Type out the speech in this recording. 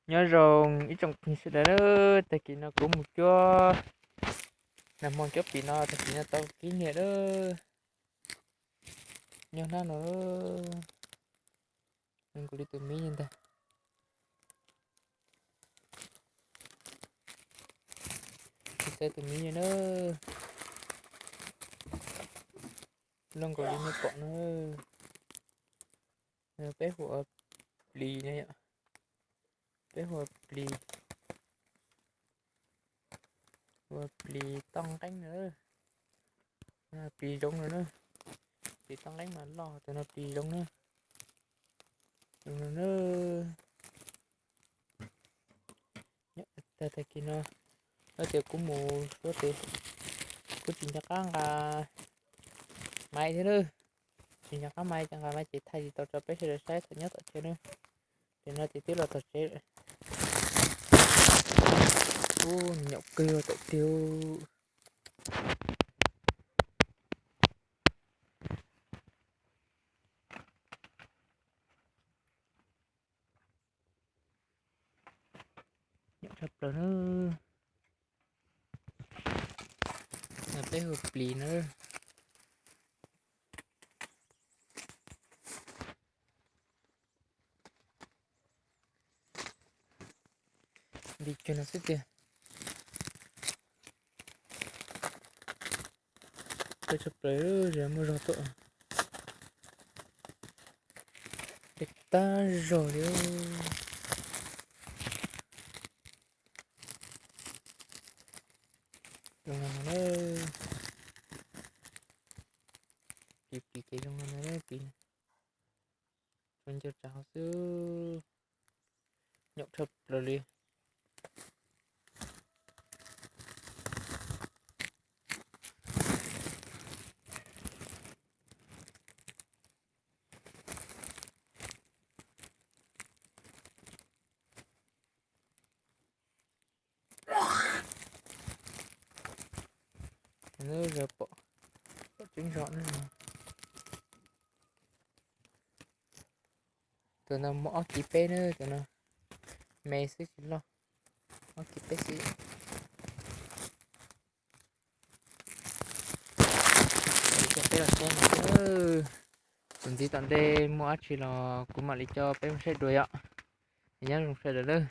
Nyob zoo ib tsoom phooj ywg sawv daws na, tag kis no kuv mus cuab, nag hmo cuab plis no tag kis no tau kib niag lawm. Nyob hnab no, nws nkaus li tus miv ntag. Tsis txawj tus miv na. Loj nkaus li nej pom no. Peb hu ua plis no yom. Peb hu ua plis, hu ua plis toj nqeeb no. Plis zoov no na. Plis toj nqeeb mas loj, tus no plis zoov na. Zoov no na. Nyob tag tag kis no, yog tias kuv mus suab ces kuv tsis nco qab nqa maiv thiab na. Tsis nco qab maiv ces nqa maiv ces thaij tsis tau rau peb sawv daws saib thaum nyob tom tsev na. Ces no ces twb los tom tsev lawm. Ub, nws nyaum kawg tom tiag. Nyaum tshaj plaws na. Peb hu plis na. Nti cuag no xwb tiag. Peb tshaj plaws, muaj zog tuaj. Peb tag zog li. Zoo no na. Plis plis ces zoo no na plis. Tsuas nco tsav hauv xwb. Nyaum tshaj plaws li. Lub zog pom, pom tseeb zog na. Tus no muaj ob kis peb na, tus no me xwb tsis loj, ob kis peb xwb. Peb los saib no, tus ntxiv tom ntej muaj dab tsi los kuv mam li coj peb mus saib dua yom. Nyob zoo sawv daws lawm.